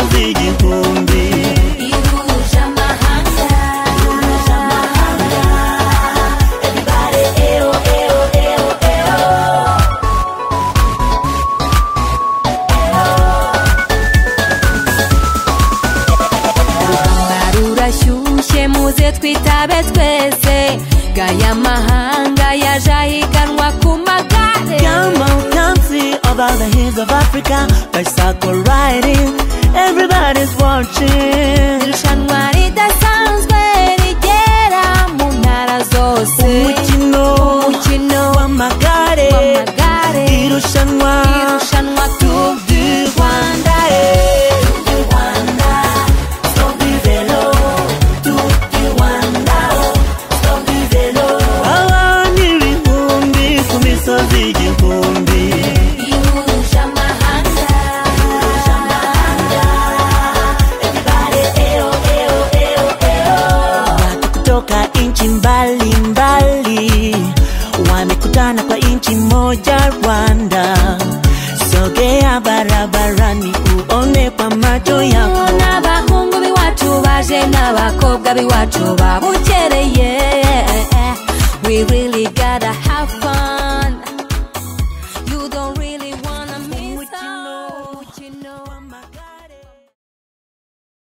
misozi igihumbi. Ihuje amahanga. Everybody, eh oh, eh oh, eh oh, eh oh. Urugamba rurashyushye muze twitabe twese, gaya mahanga yaje ahiganwa ku magare. Come on, come see over the hills of Africa, bicycle riding, everybody's watching. Irushanwa ridasanzwe rigera mu ntara zose. Umukino Umukino w'amagare, w'amagare. Irushanwa Irushanwa Tour du Rwanda. Eh. Tour du Rwanda, Tour du vélo, Tour du Rwanda, oh, Tour du vélo. Abantu ibihumbi ku misozi igihumbi. Ihuje amahanga. Everybody, eh oh, eh oh, eh oh, eh oh. Watu kutoka nchi mbalimbali wamekutana kwa nchi moja Rwanda. Sogea barabarani uone kwa macho yako. N'abahungu b'iwacu baje n'abakobwa b'iwacu babukereye. We really got